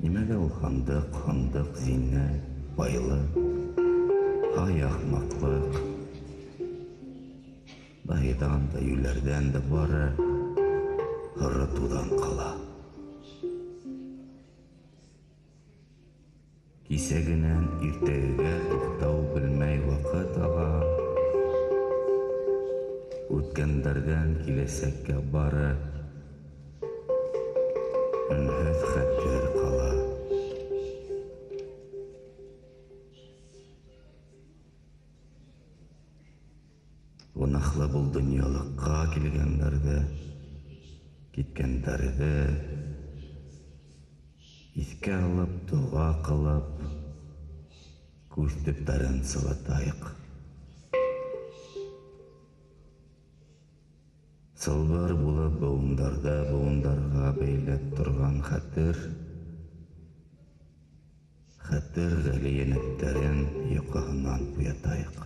Нимәгә ул һандыҡ, һандыҡ, зиннәт, байлыҡ, һай ахмаҡлыҡ. Даһиҙан да, йүләрҙән дә бары һоро туҙан ҡала. Кисәгенән иртәгегә туҡтау белмәй ваҡыт аға. Үткәндәрҙән киләсәккә бары өнһөҙ хәтер ҡала. Гонаһлы был донъялыҡҡа килгәндәрҙе, киткәндәрҙе иҫкә алып, доға ҡылып, күҙ төптәрен сылатайыҡ. Сылбыр булып быуындарҙы быуындарға бәйләп торған хәтер, хәтер ғәлийәнәптәрен йоҡоһонан уятайыҡ.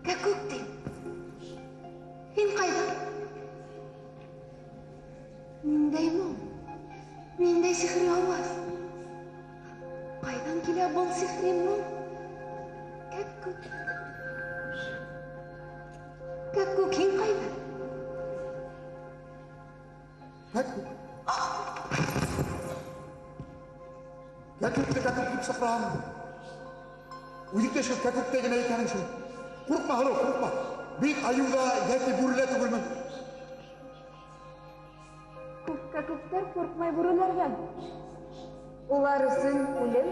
Кәкүк тим. Һин ҡайҙа? Ниндәй моң? Ниндәй сихри ауаз? Ҡайҙан килә был сихри моң? Кәкүк. Кәкүк, һин ҡайҙа? Кәкүк. Кәкүкте кәкүк тип саҡырам. Үҙеңдә шул кәкүктә генә икәнең шул. Ҡурҡма, һылыу, ҡурҡма. Мин айыу ҙа йәки бүре лә түгелмен. Күп кәкүктәр ҡурҡмай бүреләрҙән. Улар өсөн үлем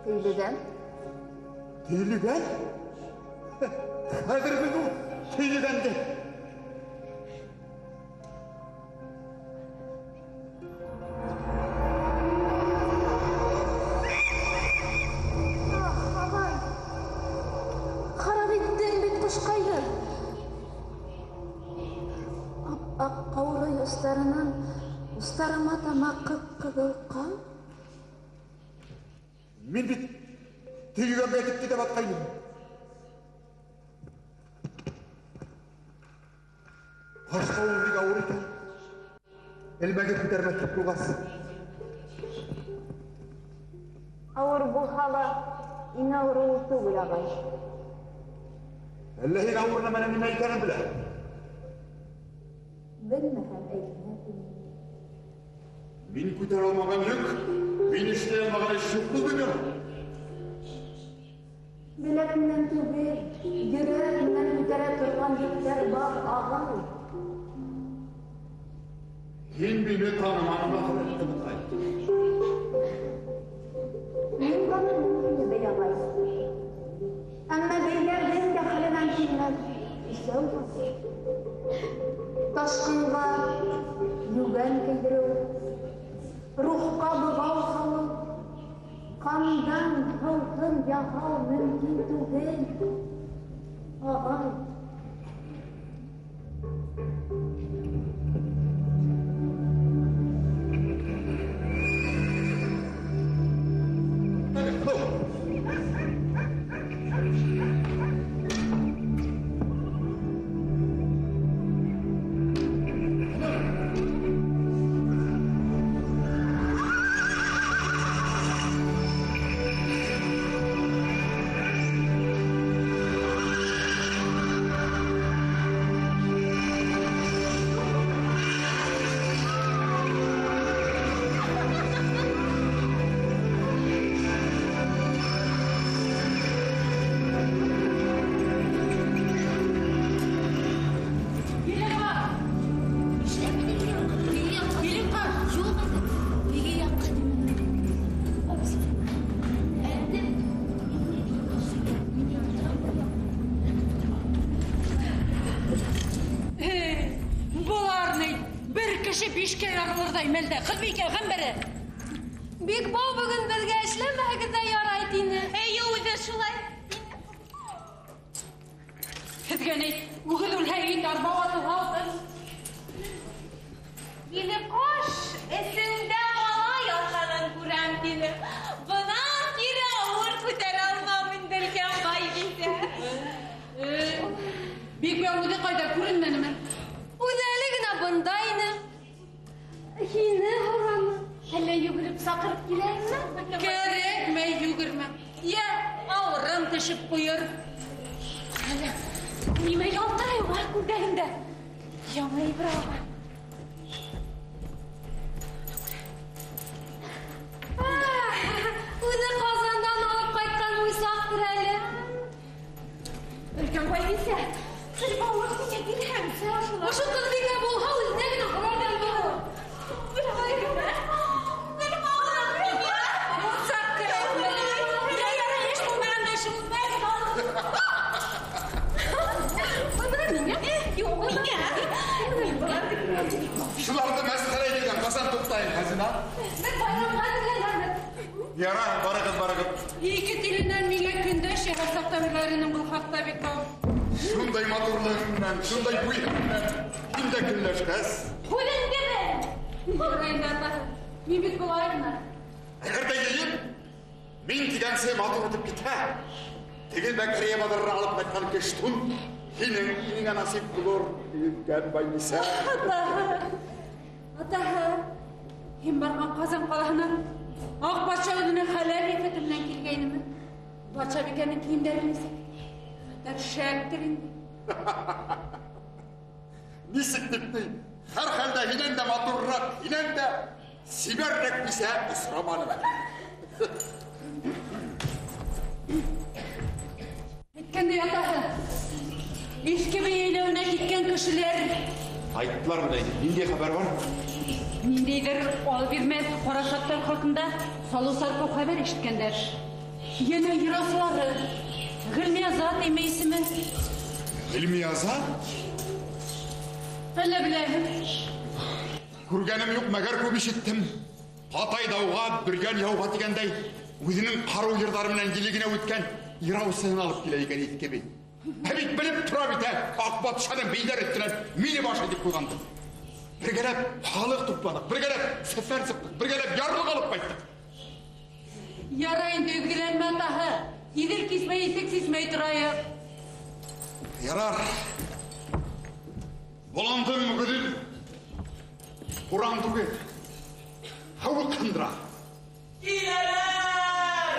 тейелгән. Тейелгән? Хәҙер бит ул тейелгәнде. Устарыма тама ҡып-ҡыҙыл ҡан. Мин бит тейелгәнгә әйтеп китә батҡайным. Ҡаршылауың бик ауыр икән. Элмәге күтәрмәҫлек булғас. Ауыр булһа ла, иң ауыры ул түгел, ағай. Әллә һин ауыр нәмәнең нимә икәнен беләһең? Белмәһәм әйтмәҫ инем. Мин күтәрә алмаған йөк, мин эшләй алмаған эш юҡ был донъяла. Беләк менән түгел, йөрәк менән күтәрә торған йөктәр бар, ағай. Һин мине таныманың, ахыры. Мин таныным һине, бей ағай. Әммә бейҙәрҙең дә хәленән килмәҫ. Исәү бар. Ташҡынға йүгән кейҙереү, рухҡа бығау һалыу, ҡандан һыуһын яһау мөмкин түгел, ағай. ярылырҙай мәлдә. Ҡыҙбикә, Ғәмбәре. Бикбау бөгөн беҙгә эшләмәһәгеҙ ҙә ярай тине. Эйе, үҙе шулай. Һеҙгә ни, үгеҙ үлһә ит, арба ватылһа алтын. Мине ҡаш эсендә бала ятҡанын күрәм тине. Бынан кире ауыр күтәрә алмам инде, өлкән байбисә. Бикбау үҙе ҡайҙа, күренмәнеме? Үҙе әле генә бында ине. Һине һораны. Әллә йүгереп саҡырып киләйемме? Кәрәкмәй, йүгермә. Йә, ауырым төшөп ҡуйыр. Әллә нимә ялтырай улар күлдәгендә? Яңы әйбер алған. Үҙе Ҡазандан алып ҡайтҡан муйсаҡтыр әле. Өлкән байбисә, бер бауыр миңә бирһәңсе. Ошо ҡыҙбикә булһа, үҙенә генә һорар булыр. Бер бауыр, бер бауыр миңә. Муйсаҡ кәрәкмәй. Йә, ярай, эш булмағанда шул бер бауыр. Бына миңә. Юҡ, миңә. Шуларҙы мәсхәрә итеүҙән ҡасан туҡтайым, Хазина? Беҙ байрамға әҙерләнәбеҙ. Ярар, барығыҙ, барығыҙ. Ике теленән миңә көндәш яһасаҡ та берләренең был хаҡта Бикбау. Шундай матурлығың менән, шундай буйың менән һин дә көнләшкәс. Үҙеңде бел. Ярай инде, атаһы. Мин бит былай ғына. Әгәр ҙә йыйын мин тигәнсе матур үтеп китһә, теге Бәкәрйә баҙарына алып ҡайтҡан кештун һинең инеңә насип булыр, өлкән байбисә. Атаһы, атаһы, һин барған Ҡазан ҡалаһынан Аҡ батша үҙенең хәләл ефете менән килгәйнеме? Батшабикәнең кейемдәре нисек? Хәтәр шәптер инде. Нисек тип ни? Һәр хәлдә һинән дә матурыраҡ, һинән дә сибәрерәк бисә осраманым әле. Әйткәндәй, атаһы, Иҫке йәйләүенә киткән кешеләр Ҡайттылар бына инде. Ниндәй хәбәр бар? Ниндәйҙер ал бирмәҫ ҡарашаттар хаҡында салыу-сарпыу хәбәр ишеткәндәр. Йәнә йыраусылары Ғилмиазат име исеме? Ғилмиазат? Әллә беләһең? Күргәнем юҡ, мәгәр күп ишеттем. Ҡатай дауға, бөргән яуға тигәндәй, үҙенең ҡарыу йырҙары менән елегенә үткән йыраусыһын алып килә икән Иҫке бей. Ә бит белеп тора бит, ә, Аҡ батшаның бейҙәр өҫтөнән мине баш итеп ҡуйғанды. Бергәләп халыҡ тупланыҡ, бергәләп сәфәр сыҡтыҡ, бергәләп ярлыҡ алып ҡайттыҡ. Ярай инде, өҙгөләнмә, атаһы. Иҙел кисмәй, итек сисмәй торайыҡ. Ярар. Боландың мөгөҙөн ҡуран түгел, һыуыҡ һындыра. Киләләр!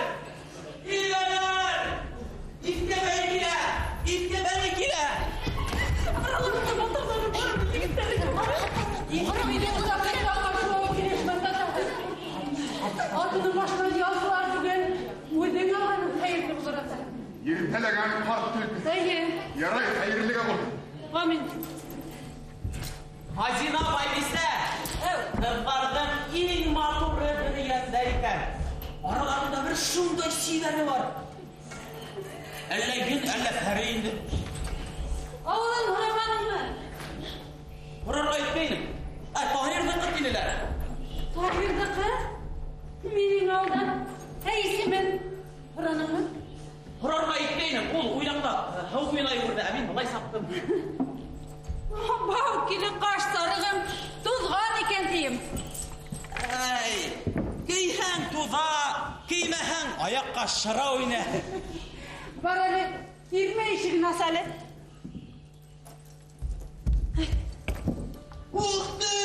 Киләләр! Иҫке бей килә! Иҫке бей килә! Араларында батырҙары бар, егеттәре бар. Атының башынан ялсылар түгел, үҙең алғаның хәйерле булыр, атаһы. Иртәләгән ҡарт төлкө. Эйе. Ярай, хәйерлегә булһын. Амин. Хазина байбисә, ҡыҙҙарҙың иң матуры донъяһында икән. Араларында бер шундай сибәре бар. Әллә ен, әллә пәре инде. Ауылын һораманыңмы? Һорарға әйтмәйем. Ә, Таһирҙыҡы тинеләр. Таһирҙыҡы? Минең алдан. Ә исемен һораныңмы? Һорарға әйтмәйем. Ул уйнаҡта һыу буйына йүгерҙе, ә мин былай саптым. Бау киле ҡаш сарығым туҙған икән тием. Әй, кейһәң туҙа, кеймәһәң аяҡҡа шыра уйна. Бар әле, тирмә ишеген ас әле. Ух ты!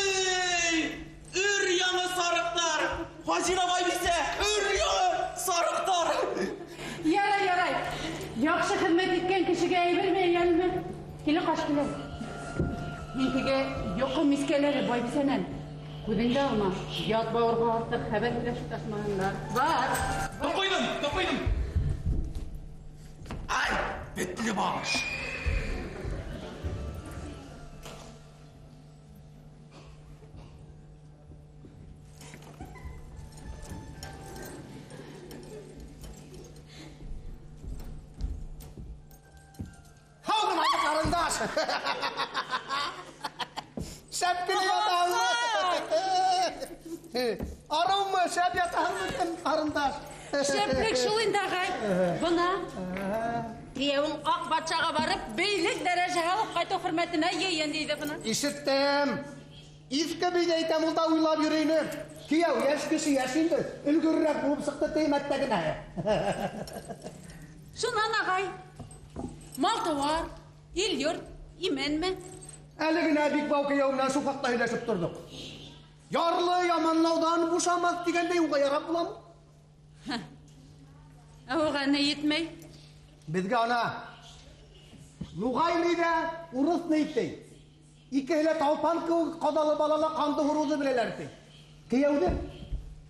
Өр яңы сарыҡтар! Хазина байбисә, өр яңы сарыҡтар! Ярай, ярай. Яҡшы хеҙмәт иткән кешегә әйберме, йәлме? Киле ҡаш килә. Мин теге йоҡо мискәләре байбисәнән. Күҙеңде алма. Ят бауырға артыҡ хәбәр һөйләшеп ташмаһындар. Бар. Тоҡойҙом, тоҡойҙом. Ай, бетле баш. Қарындаш. Шәп кенә ятабыз. Арыумы, шәп ятаһыңмы икән, ҡарындаш? Шәплек шул инде, ағай. Бына кейәүең аҡ батшаға барып, бейлек дәрәжәһе алып ҡайтыу хөрмәтенә йыйын тиҙе бына. Ишеттем. Иҫке бейҙе әйтәм, ул да уйлап йөрөй ине. Кейәү йәш кеше йәш инде, өлгөрөрәк булып сыҡты тейем әттәгенә. Шунан, ағай, мал-тыуар, ил-йорт именме? Әле генә Бикбау кейәү менән шул хаҡта һөйләшеп торҙоҡ. Ярлы яманлауҙан бушамаҫ тигәндәй уға ярап буламы? Ә уға ни етмәй? Беҙгә ана нуғай ни ҙә, урыҫ ни ти. Икеһе лә талпан кеүек ҡаҙалы балала ҡанды һурыуҙы беләләр ти. Кейәүҙе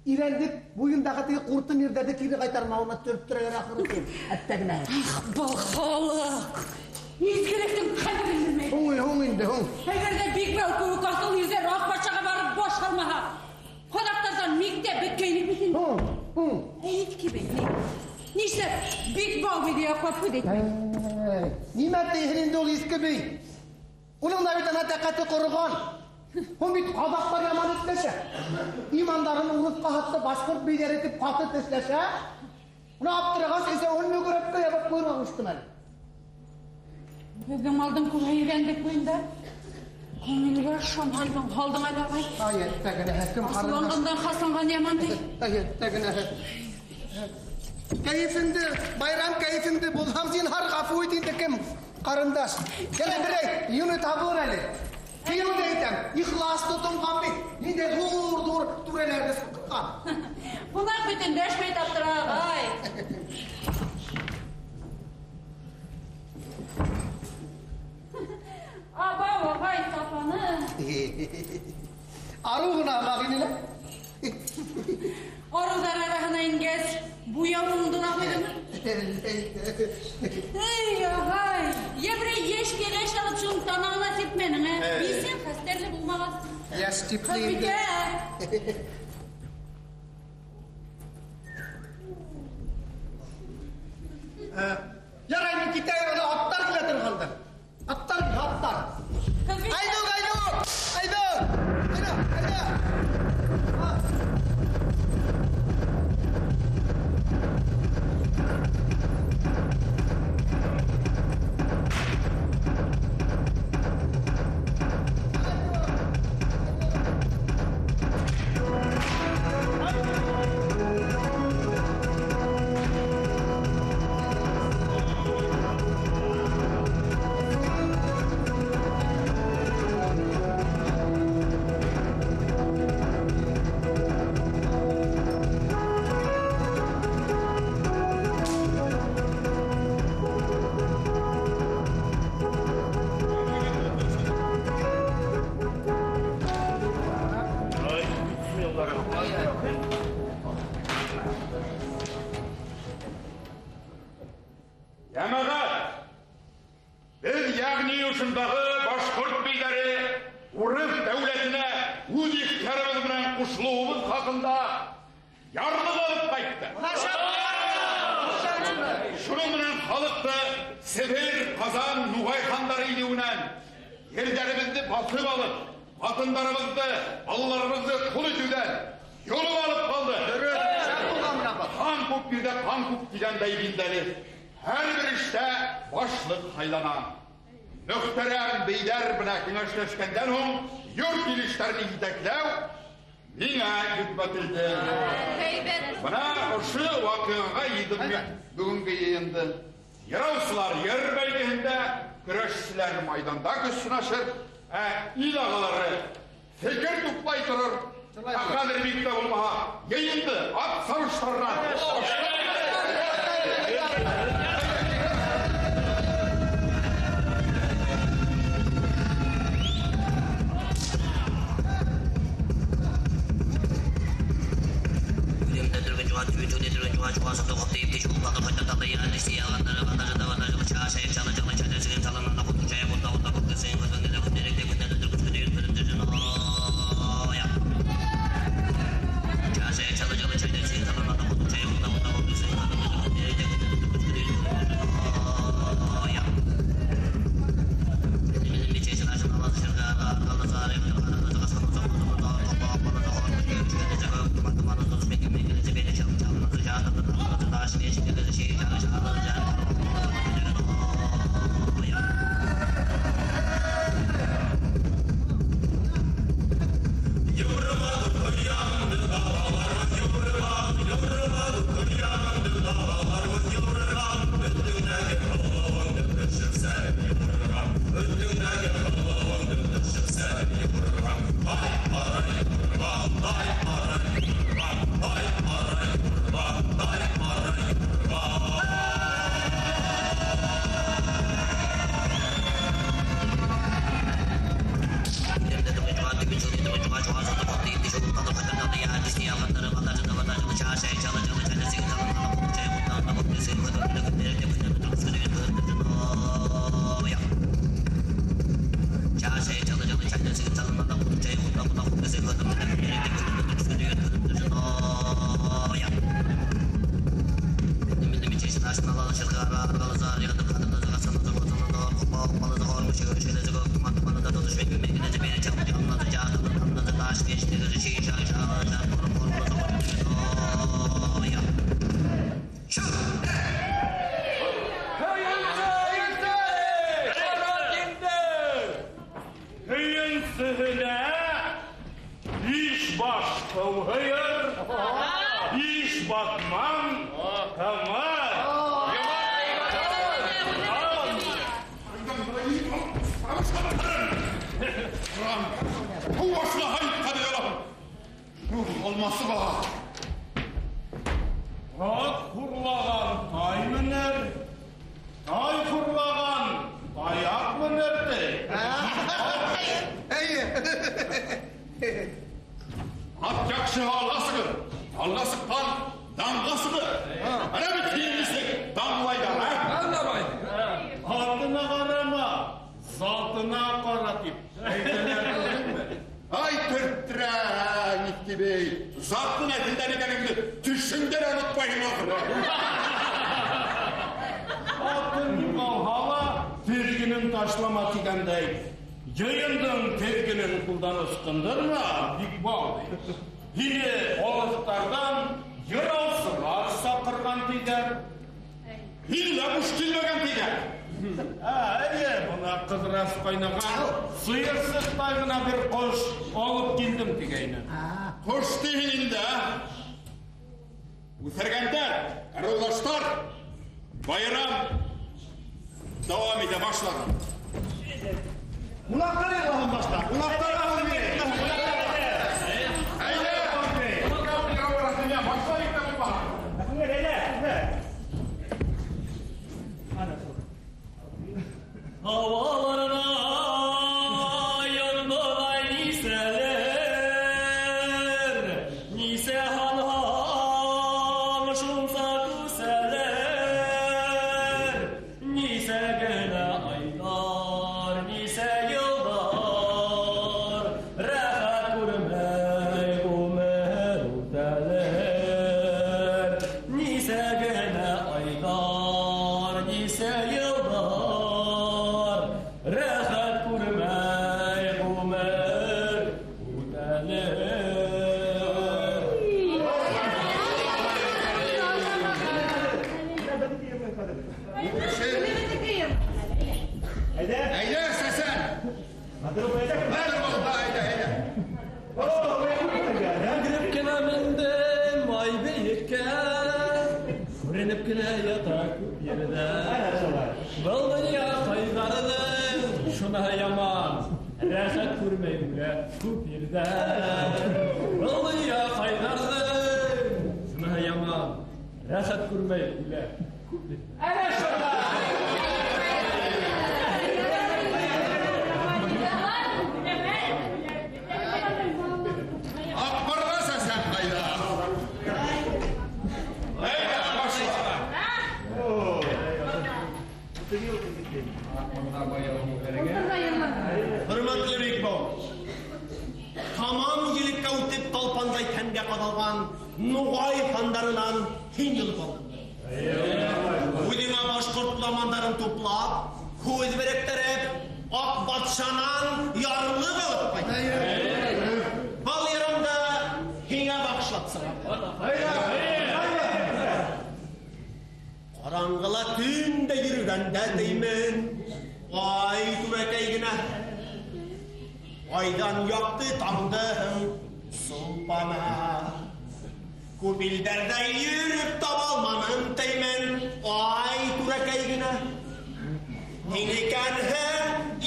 ирәндек буйындағы теге ҡуртым ерҙәрҙе кире ҡайтармауына төрттөрәләр ахыры ти. Әттәгенә. Ах, был халыҡ! Изгелектең ҡәҙерен белмәй. Һуң, һуң инде, һуң. Әгәр ҙә Бикбау кеүек аҫыл ирҙәр аҡ батшаға барып баш һалмаһа, ҡаҙаҡтарҙан миктәп бөткәйнек бит инде. Һуң, һуң. Әйт кебек, ни? Нишләп Бикбау бейҙе яҡлап һүҙ әйтмәй? Әй, нимә тейһен инде ул иҫке бей? Уның да бит ана тәҡәте ҡороған. Һуң бит ҡаҙаҡтар яман этләшә. Имандарын урыҫҡа һатты башҡорт бейҙәре тип ҡаты тешләшә. Уны аптырағас, әсәүен мөгөрәпкә ябып ҡуйырға ҡуштым әле. Беҙҙең малдың күбәйгәнлек буйында күңелгә ышанғандың һалдың әле, ағай. Ай, әттәгенә, кем ҡарындаш? Асыланғандан хасланған яман ти. Ай, әттәгенә. Кәйефеңде, байрам кәйефеңде боҙһам, зинһар ғәфү ит инде, кем ҡарындаш. Кәлә берәй, юны табылыр әле. Кейәүҙе әйтәм, ихлас тотонған бит. Ниндәй ҙур-ҙур түрәләрҙе саҡырған. Ҡунаҡ бит өндәшмәй таптыра, ағай. Абау, ағай, сапаны. Арыу ғына һымаҡ ине лә. Арыуҙар араһына ингәс, буяуыңды ла ҡуйҙыңмы? Эй, ағай, йә берәй йәш кәләш алып шуның танауына сиртмәнең, ә? Билсәң, хәстәрле булмағас. Йәш типле инде. Ҡыҙбикә. Ярай, мин китәйем, ана аттар килә торғандыр. Аттар, аттар. Айҙук, айҙук, айҙук. Айҙа, айҙа. Йәмәғәт, беҙ йәғни ошондағы башҡорт бейҙәре урыҫ дәүләтенә үҙ ихтыярыбыҙ менән ҡушылыуыбыҙ хаҡында ярлыҡ алып ҡайтты. Шуның менән халыҡты Себер, Ҡазан, Нуғай хандары илеүенән ерҙәребеҙҙе баҫып алып, ҡатындарыбыҙҙы, балаларыбыҙҙы ҡол итеүҙән йолоп алып ҡалды. Хан күп ерҙә ҡан күп тигәндәй билдәле. Һәр бер эштә башлыҡ һайлана. Мөхтәрәм бейҙәр менән кәңәшләшкәндән һуң йорт килештәрен етәкләү миңә йөкмәтелде. Бына ошо ваҡиғаға йыйҙым мин бөгөнгө йыйынды. Йыраусылар ер бәйгеһендә, көрәшселәр майҙанда көс һынашыр, ә ил ағалары фекер туплай торор. Ә хәҙер бик тә булмаһа, йыйынды ат сабыштарынан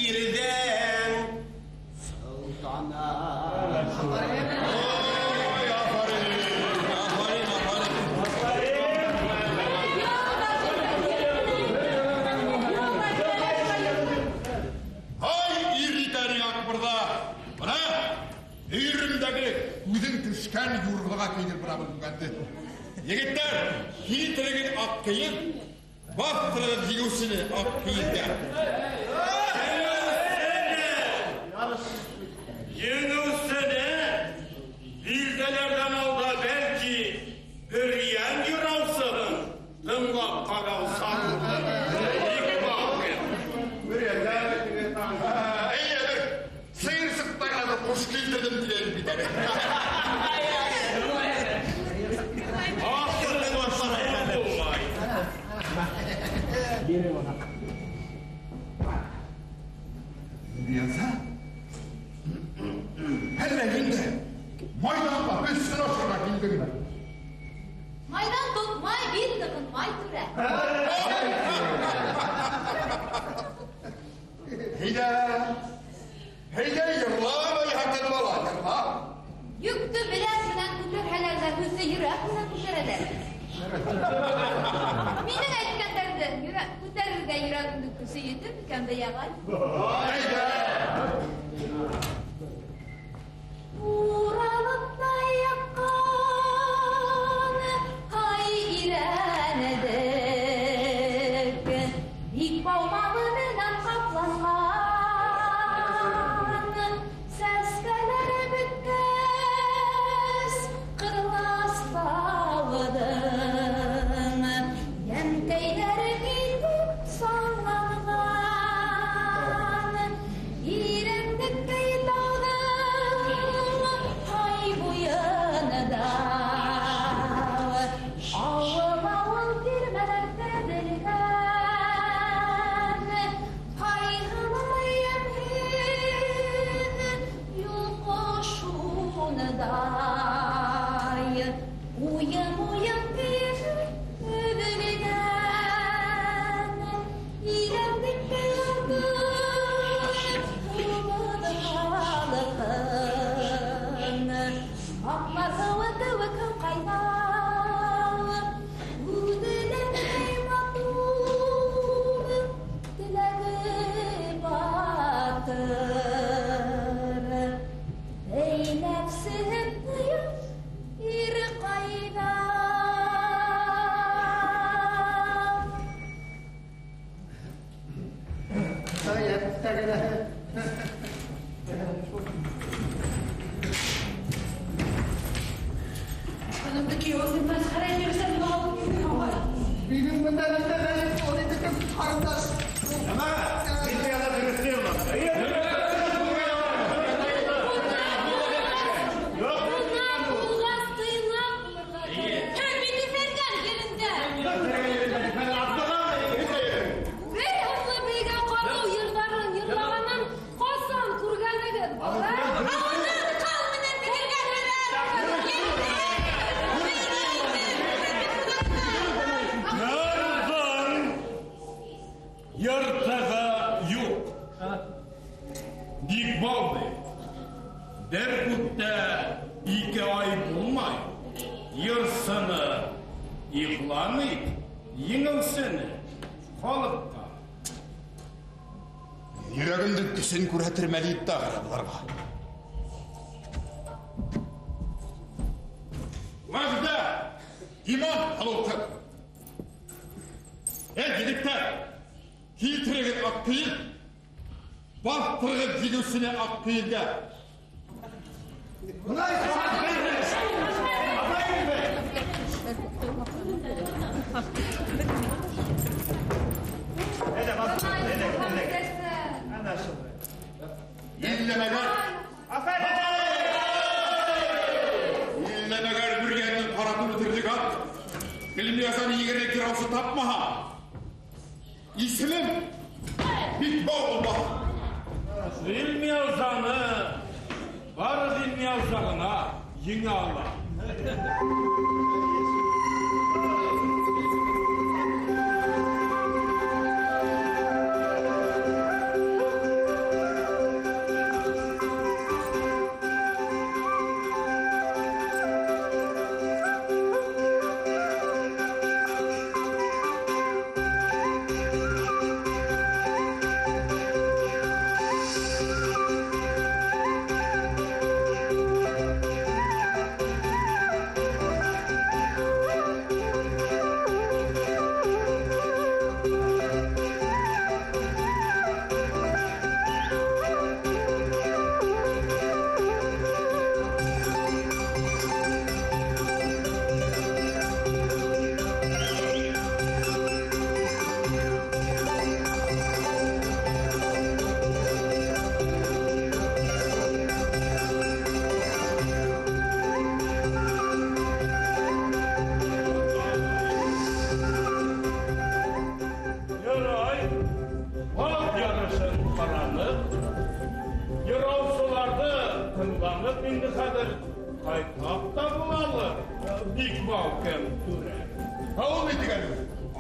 Ирҙең солтаны. Үҙең төшкән юрғаға кейҙереп бара белгәнде. Егеттәр, килтерегеҙ аҡ кейем, баҫтырығыҙ еңеүсене аҡ кейемгә. Еңеүсене билдәләрҙән алда бәлки Бөрйән юраусыһын тыңлап ҡарау зарурлыр. Әйе, бер сыйырсыҡтайға бер ҡош килтерҙем тигән бит әле. Яза? Әллә инде майҙанға беҙ сынашырға килдеңме? Майҙан тотмай, бил тығынмай түрә. Һәйҙә, һәйҙә йырлама, ятын бала, йырла. Йөктө беләк менән күтәрһәләр ҙә, һүҙҙе йөрәк менән күтәрәләр. Минең әйткәндәрҙе күтәрергә йөрәгемдең көсө етер микән, бей ағай? Әйҙә! Уралып та яҡҡан һай ирәнедек, бик баумалы менән ҡапланған, сәскәләре бөткәс, ҡырлас тауыҙың, йәнкәйҙәре китеп салланған, ирәндеккәй тауҙың һай буйында, ауыл-ауыл тирмәләр теҙелгән, ҡайғылы йәмһеҙ юл ҡошондай, уйым-уйым тиҙ өҙөлгән, ирәндеккәй алтын халҡын, аҡмар һыуы кеүек һыу ҡайнау, үҙенән матур теләге батыр, эй нәфсеһен тыйып ир ҡайҙа? Бынымды кейәү мәсхәрә йөрөсән алып килдең, ағай. Минең бында ниндәй ғәйеп бар ине, ҡарындаш? Ҡунаҡ булғас тыйнаҡ булырға кәрәк. Һәм бит иҫәргән ерендә. Бер һынлы бейгә ҡарыу йырҙарын йырлағанын ҡасан күргәнегеҙ бар, ә? Ауыҙын ҡал менән тегелгән Йырҙың йыртығы юҡ. Бикбау бей, бер күктә ике ай булмай, йырсыны иғлан ит, еңеүсене халыҡҡа. Йөрәгемдең көсөн күрһәтермен тип тә быларға. Вәғдә, иман халҡы. Эй, егеттәр, килтерегеҙ аҡ кейем, баҫтырығыҙ еңеүсене аҡ кейемгә. Иллә мәгәр, иллә мәгәр Бөрйәндең ҡара түле ат, Ғилмиязаны еңерлек юраусы тапмаһа, исемем Бикбау булмаһын. Ғилмиязаны бары Ғилмияза ғына еңә ала. байтаҡ та булалыр, Бикбау кем түрә. Ә ул ни тигән?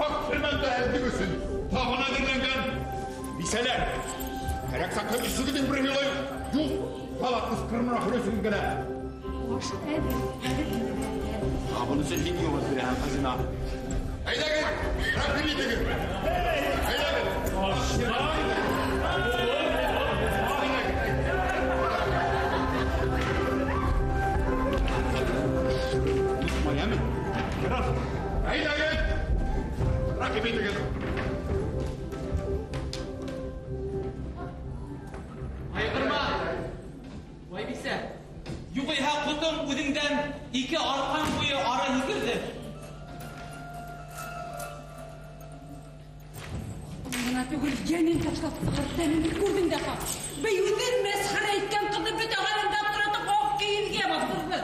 Аҡ сирмәндә һеҙҙең өсөн табын әҙерләнгән. Бисәләр, кәрәк саҡта өсөгөҙҙөң береһе юлай юҡ, бала ҡысҡырымына һөрөсөгөҙ генә. Аш әҙер, әҙер. Табын өсөн һин яуап бирәһең, хазина. Әйҙәгеҙ, рәхим итегеҙ. Әйҙәгеҙ. Майами. Ярар. Әйҙәгеҙ. Рәхим итегеҙ. Ҡайғырма, байбисә. Юғиһә ҡотоң үҙеңдән ике арҡан буйы ары һикерҙе. Бына түгел, йәнен ташлап сығыр, тәнен күрҙең дә ҡал. Бей үҙен мәсхәрә иткән ҡыҙҙы бөтә ғаләмдә аптыратып аҡ кейеҙгә баҫтырҙы.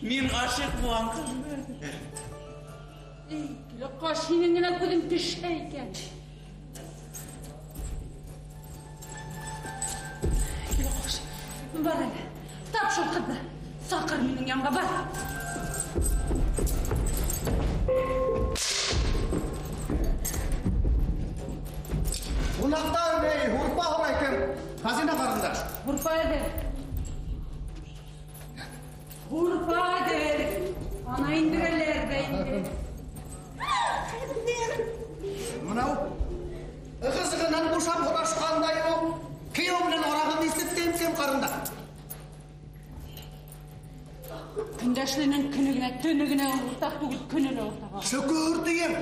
Мин ғашиҡ булған ҡыҙмы? Эй, Киләҡаш, һинең генә күҙең төшә икән. Киләҡаш, бар әле, тап шул ҡыҙҙы. Саҡыр минең янға, бар. Ҡунаҡтар ни, һурпа һорай кем? Хазина ҡарындаш. Һурпа әҙер. Һурпа әҙер. Ана индерәләр ҙә инде. Мынау ығы-зығынан бушап һорашҡандай юҡ. Кейәү менән арағыҙ нисек тием кем ҡарындаш? Көндәшленең көнө генә, төнө генә уртаҡ түгел, көнө лә уртаҡ. Шөкөр тием.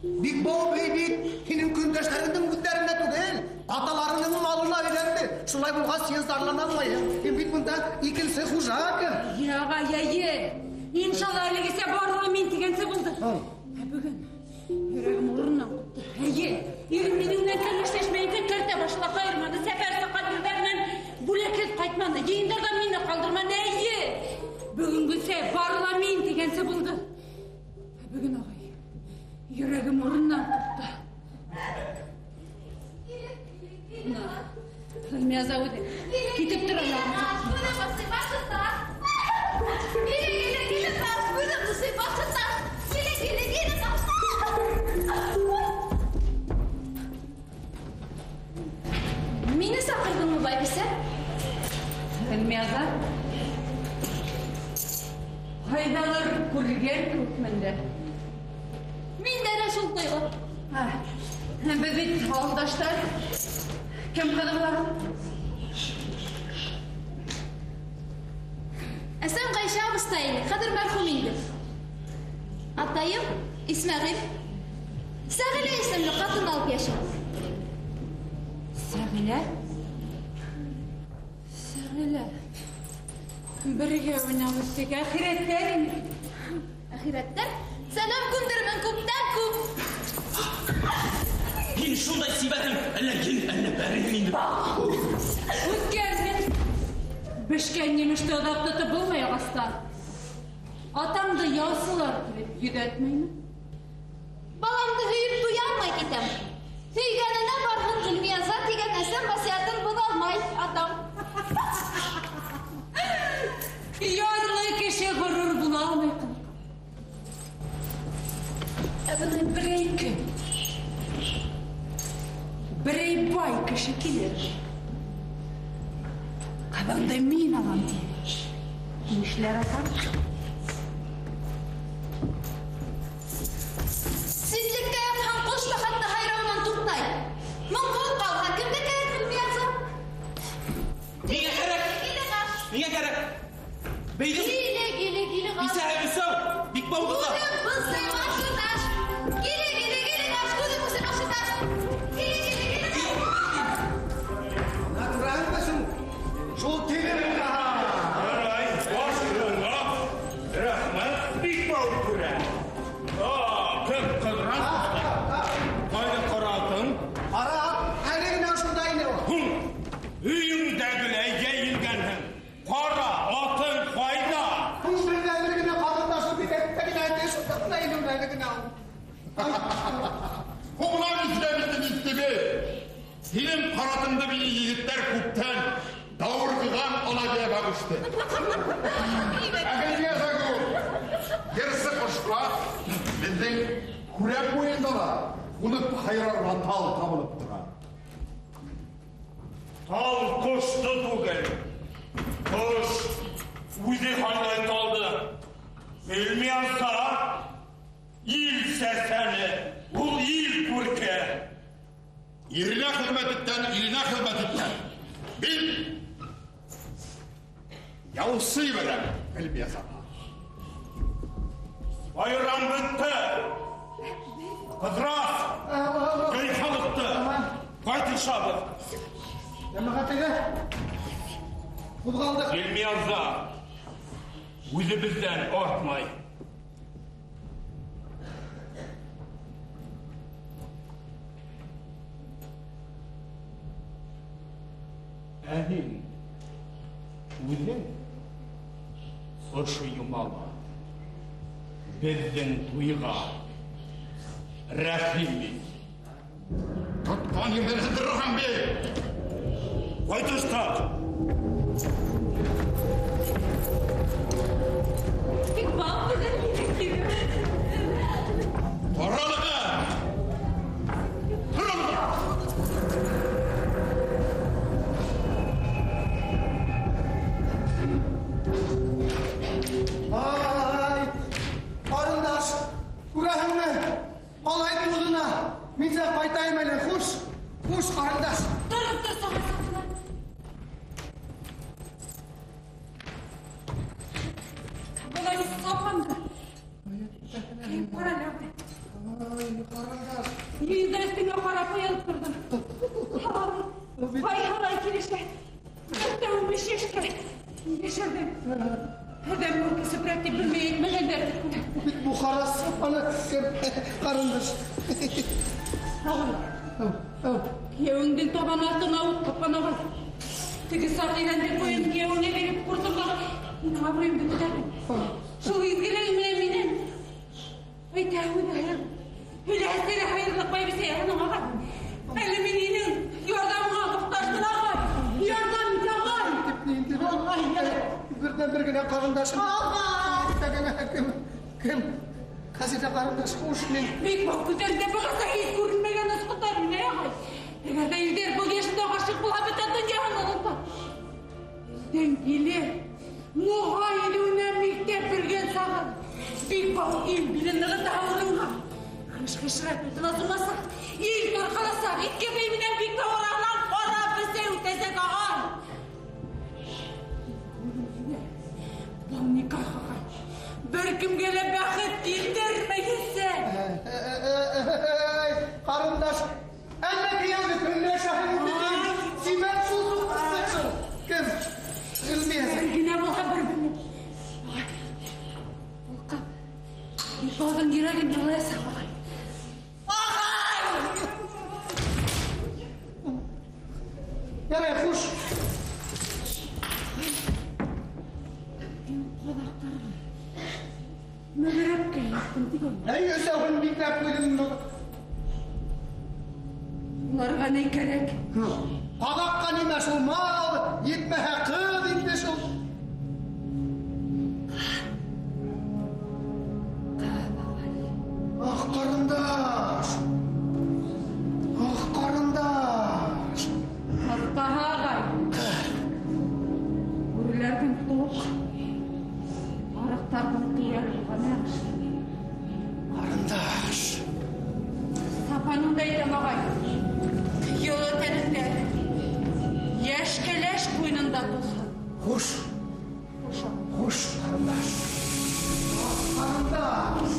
Бикбау бей бит һинең көндәштәреңдең үҙҙәренә түгел, аталарының малына өйләнде. Шулай булғас, һин зарлана алмайһың. Һин бит бында икенсе хужа кем? Яға, йәйе. Иншалла, әлегесә барыла мин тигәнсе булды. Ал. Ә бөгөн йөрәгем урынынан ҡупты. Әйе, ирем минең менән кәңәшләшмәйенсә кәртә башына ҡайырманы, сәфәр сыҡҡан ерҙәренән бүләкһеҙ ҡайтманы, йыйындарҙан мине ҡалдырманы. Әйе, бөгөнгөсә барыла мин тигәнсе булды. Ә бөгөн, ағай, йөрәгем урынынан ҡупты. Бына, Ғилмияза үҙе китеп тора. Мине саҡырҙыңмы, байбисә? Ғилмияза, ҡайҙалыр күргән кеүекмен дә. Мин дә әнә шул тойғо. Беҙ бит ауылдаштар. Кем ҡыҙы булаһың? Әсәм Ғәйшә абыстай ине, хәҙер мәрхүм инде. Атайым Исмәғил. Сәғилә исемле ҡатын алып йәшәй. Сәғилә? Сәғилә. Бергә уйнап үҫтек, әхирәттәр инде. Әхирәттәр? Сәләм күндермен күптән күп. Һин шундай сибәрһең, әллә ен, әллә бәрен инде. Үткән мин. Бешкән емеште оҙаҡ тотоп булмай ағастан. Атамды яусылар килеп йөҙәтмәйме? Баламды һөйөп туя алмай китәм. Һөйгәненә барһын Ғилмияза тигән әсәм васыятын боҙа алмай атам. Ярлы кеше ғорур була алмай ҡылыҡ. Ә бына берәй көн, берәй бай кеше килер. Ҡыҙыңды мин алам тиер. Нишләр атам? Ситлеккә ятһаң, ҡош та хатта һайрауынан туҡтай. Моңһоҙ ҡалһа, кемгә кәрәк Ғилмияза? Миңә кәрәк. Миңә кәрәк. Бейҙең Киле, киле, киле, ҡаш. Бисәһе өсәү, Бикбау ҡыҙы. Күҙем бысый башы таш. Киле, киле, киле, ҡаш. Күҙем бысый башы таш. Киле, киле, киле, ҡаш. Бына күрәһеңме шул? Шул тире Ярай, баш уңа. Рәхмәт, Бикбау түрә. Кем ҡыҙырас? Ҡайҙа ҡаратың? Ҡара, әле генә шунда ине ул. Һуң, өйөңдәгеләй йәйелгәнһең. Ҡара, атың ҡайҙа? Һуң берҙән-бер генә ҡарындашым бит әйтте генә әйтте, шунда ғына ине ул әле генә ул. Һуңынан эшләп бит Иҫкебей. Һинең ҡаратыңды минең егеттәр күптән Даургыған алабия бағышты. Әгелгә загу. Ерсы ҡошҡа беҙҙең күрәк буйында ла ҡунып һайрарға тал табылып тора. Тал ҡошто түгел. Ҡош үҙе һайлай талды. Белмәйәнсә ил сәсәне, ул ил күрке. Иренә хеҙмәт иткән, иленә хеҙмәт иткән. Мин яусы ебәрәм, Ғилмиәзаға. Байрам бөттө. Ҡыҙырас, йый халыҡты. Ҡайтышабыҙ. Йәмәғәт әйҙә. Ҡуҙғалдыҡ. Ғилмиәза үҙебеҙҙән артмай. Ә һин үҙең ошо йомала беҙҙең туйға рәхим ит. Тотҡан ерҙән һындырырһың бит. Ҡайтыштыҡ. Тик бал менән мине килеп. Ҡаралығы! Ҡаралығы! Ай, ҡарындаш, күрәһеңме? Ҡалай туҙына. Мин дә ҡайтайым әле. Хуш, хуш, ҡарындаш. Тороп торсаң, Былай сапанды. Кейеп ҡара әле. Ай, ҡарындаш. Мин дә өҫтөңә ҡарап оялып торҙом. Ай, килешә. Бөтәү шешкә. Йәшерҙем. Әҙәм күрке сепрәк тип белмәй әйтмәгәндәр. Бит Бухара сапаны, ҡарындаш. Ағай, кейәүеңдең табан артына ут ҡапҡан ағай. Теге саҡ ирәнде ҡуйын кейәүеңә биреп ҡуртымға минең абруйымды күтәрҙең. Шул изгелең менән минән. Әйтә, үҙе һөйләһә һайырлыҡ байбисә яһының ағай. Әле мин һинең ярҙамыңа мохтажмын ағай. Ярҙам ит ағай. Ағай, Берҙән бер генә ҡарындашым. Ағай. Кем? Кем? Хәзинә ҡарындаш, хуш мин. Бик ваҡ күҙҙәрендә бығаса һис күренмәгән осҡондар менә ағай. Әгәр ҙә ирҙәр был йәшендә ғашиҡ булһа, бөтә донъяһын онота. Беҙҙең иле Нуғай илеүенә мектәп биргән сағы. Бик бау ил билен нығыта урынға. Хыш-хышрат тотона сумасаҡ, ил тарҡаласаҡ, Иҫке бей менән бик тау араһынан ҡара бесәй үтәсәк ағай. Был никах ағай. Бер кемгә лә бәхет килтермәйәсәк. Ҡарындаш, әллә кейәүҙе көнләшәһең инде. Симәк шул суҡмаҫһың. Кем? Ғилмиәзә. Бер генә булһа бер белмәм. Ағай, ҡурҡам. Бик йөрәген ялаясаҡ ағай. Ағай! Ярай, хуш. Мин ҡаҙаҡтарҙы мөгөрәпкә яттым тигән. Әй, өсәүһен бикләп ҡуйҙым. Уларға ни кәрәк? Ҡаҙаҡҡа нимә шул мал, етмәһә ҡыҙ инде шул. Ах, ҡарындаш. Ах, ҡарындаш. Ҡартаһа ағай. Бүреләрҙең туҡ, арыҡтарҙың туяр булған яҡшы. Ҡарындаш. Сапаныңды әйтәм ағай. Йылы тәнеңдә, йәш кәләш ҡуйынында тулһын. Хуш. Хуш. Хуш, ҡарындаш. Ах, ҡарындаш.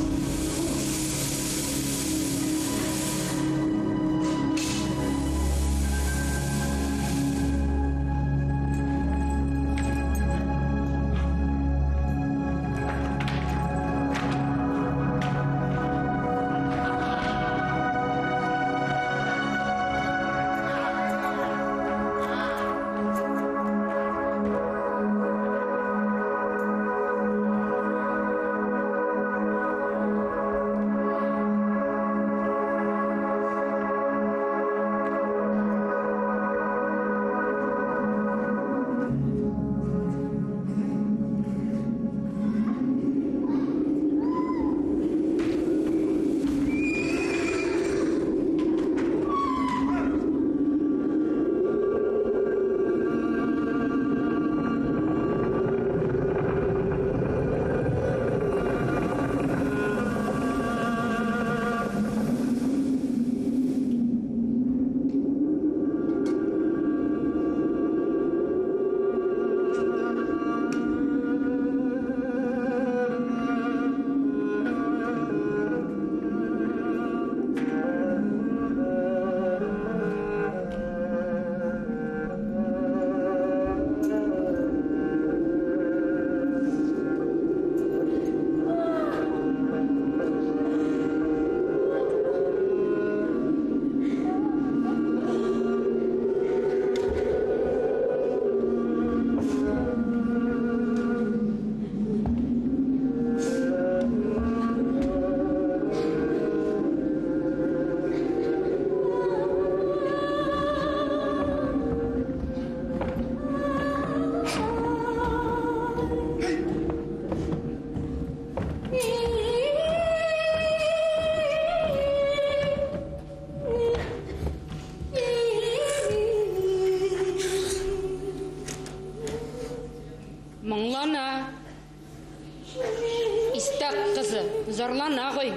Истәк ҡызы, зарлана ғой.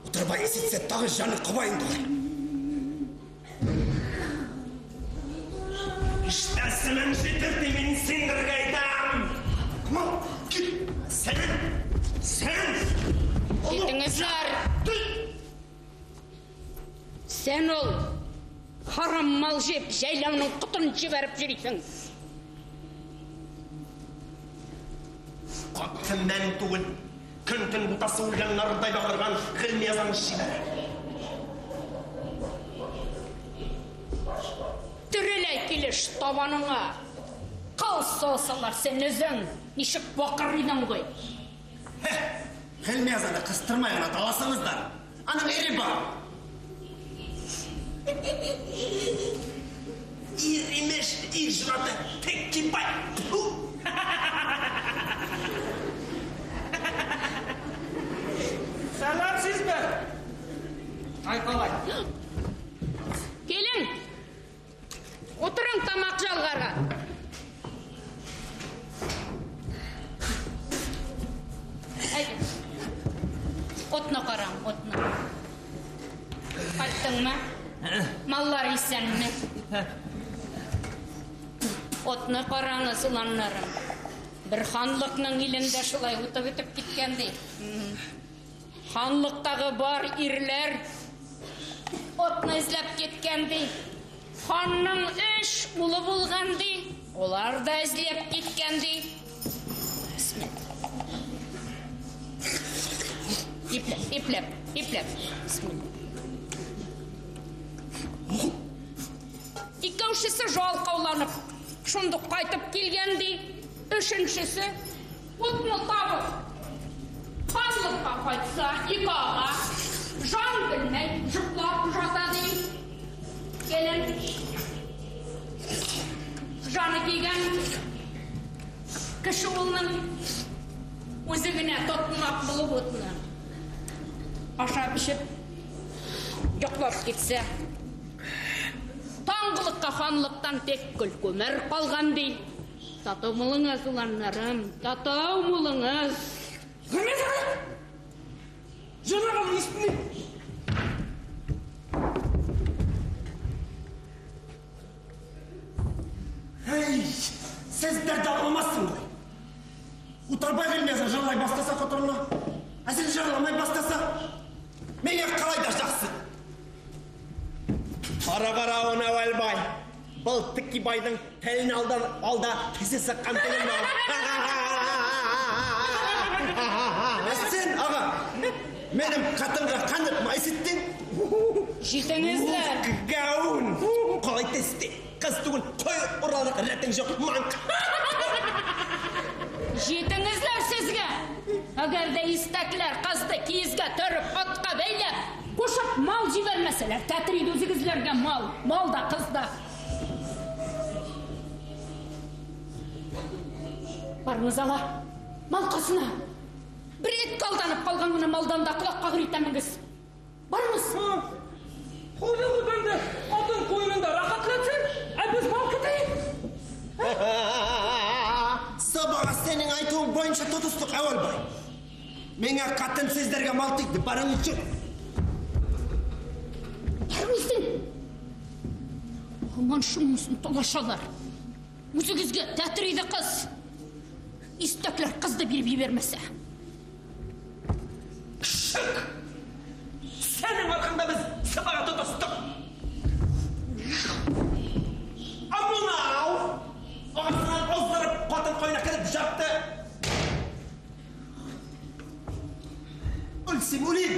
Утырбай ишетсә, тағы жаны ҡаба инде. Ишетәсемен жетер мин синдергә әйтәм. Кама, кит. Сен, сен. Китеңезләр. Сен ул харам мал жеп, жәйләүнең ҡотон җибәреп йөрөйһөң. Ҡатындан түгел, көн-төн бутасы үлгән нардай баҡырған Ғилмиязаны җибәрә. Тереләй килеш табаныңа. Ҡыл салсалар сен үҙең, нисек баҡыр инең ғой. Ғилмиязаны ҡыстырмай ғына таласыңыздар. Аның ире бар. Ир имеш, ир женаты, Теккибай. Сәләмсезме? Ай қалай? Келің, отырың тамақ жалғарға. Әйде, отны қараң, отны. Қайттыңмы? Маллар исәнме? Отны қараңыз, уланнарым. Бер ханлыҡның илендә шулай үтеп үтеп киткән ди. Ханлыҡтағы бар ирләр отны эзләп киткән ди. Ханның өс улы булған ди. Улар да эзләп киткән ди. Бисмилла. Ипләп, ипләп, ипләп. Бисмилла. Икәүшесе жалҡауланып, шундуҡ ҡайтып килгән ди. Өсөнсөсө утны табып, ханлыҡҡа ҡайтса, ике аға жан белмәй йоҡлап ята ди. Килен жаны килгән кеше улының үҙе генә тотмаҡ булып утны ашап эсеп йоҡлап китсә, таңғылыҡҡа ханлыҡтан тик көл-күмер ҡалған ди. Татыу булыңыз, уланнарым, татыу булыңыз. Жынағым исмini. Эй, сездер дауламассың ғой. Утарбай Ғилмияза жырлай бастаса құтырына, ә сен жырламай бастаса, меңе қалай да жақсы. Қара-қара оны Әуелбай. Бұл Тіккибайдың тілін алдан алда тісі сыққан тілін ал. Сен, аға, менің қатынға қанып майсыттың? Жетіңіздер. Гауын. Қалай тесті? Қыз түгіл, қой ұралық рәтің жоқ, маңқ. Жетіңіздер сізге. Әгәр дә истәкләр қызды киізге төріп, атқа бәйләп, қошып мал жібермәселәр, тәтірейді өзігізлерге мал, мал да, қыз да. Барыңыз ала, мал қасына. Бір ет қалданып қалған күні малдан да құлақ қағыр итәміңіз. Барыңыз. Қойды қойғанды, атын қойнында рахатлансın, ә біз мал кетейік. Сабаға сенің айтуың бойынша тұтыстық, Әуелбай. Меңе қатын сіздерге мал тиді, барыңыз жүр. Барыңыздың. Аман шумысын талашалар. Өзігізге тәтірейді қыз. Истәкләр қызды беріп жібермесе. Шық! Сенің арқаңда біз сыбаға тұтыстық. Амунау! Ағасынан оздырып, қатын қойна кіріп жатты. Өлсем өлейін.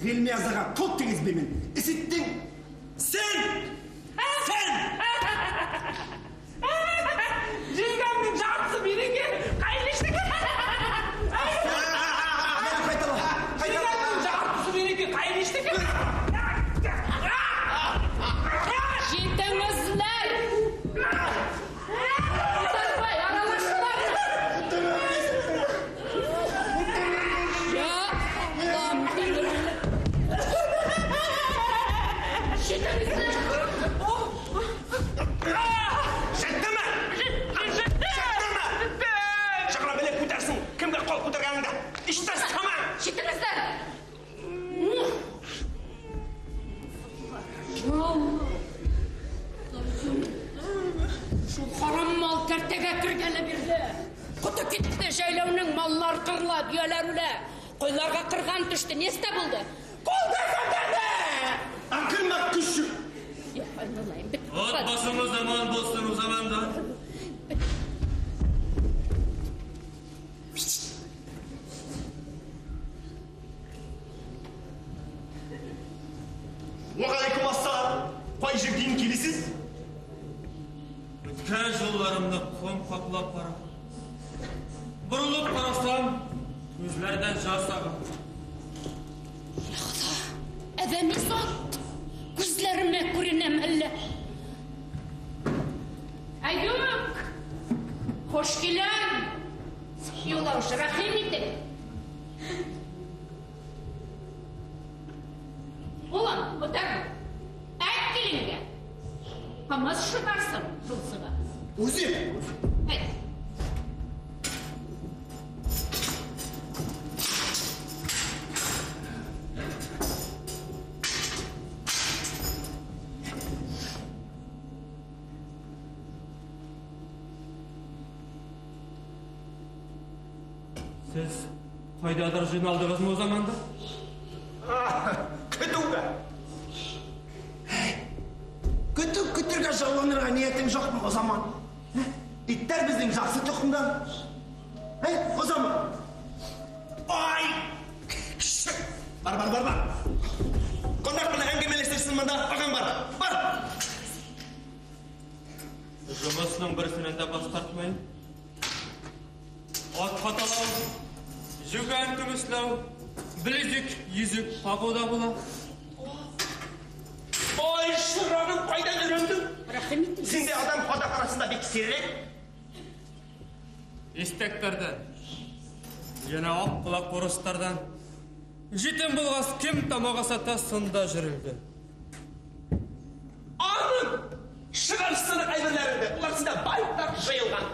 Ғилмиязаға қол тигізбеймін. Есіттің? Сен! Сен! Жеңгемнің жартысы береке, қайырлы. Жеңгемнің жартысы береке, қайырлы. Жетіңіздер! Отарбай, аралашыңдар! Я Аллам, жетіңіздер! дөяләр үлә. Ҡуйларға ҡырған төштө. Нестә булды? Ҡулды Акылма көсө. Юҡ, айналайым, бит. От басымыз аман болсын o заманда. Уағалейкум ассалам. Қай жерден келесіз? Өткән жолларымды құм қаплап бара. Бұрылып қарасам, көзләрдән жас аға. Әҙәми зат, күҙҙәремә күренәм әллә. Әйүк, хуш киләм. Юлаушы, рәхим итеп. Улым, күтәр. Әйт киленгә. Ҡымыҙ шытарсың шулсыға. Үҙем. Әйт. Сез ҡайҙалыр жиналдығыҙмы o заманда? Көтөүгә. Көтөү көтөргә жалланырға ниәтең юҡмы, Узаман? Иттәр беҙҙең яҡшы тоҡомдан. Узаман. Ай! Бар, бар, бар, бар. Ҡунаҡ менән әңгәмәләштерһен бында, ағаң бар. Бар. Жұмысының береһенән дә баш тартмайым. Ат ҡаталау, жүгән көмөшләү, белезек, йөҙөк тағыу ҙа була. Ай, шырағым, ҡайҙан өйрәндең? Рәхим итегеҙ. Синдәй адам ҡаҙаҡ араһында бик һирәк. Иҫтәктәрҙән, йәнә аҡ ҡолаҡ урыҫтарҙан. Жетем булғас, кем тамаҡ асата, сында йөрөлдө. Аның шығар сыныҡ әйберләреңде, улар сында байтаҡ жыйылған.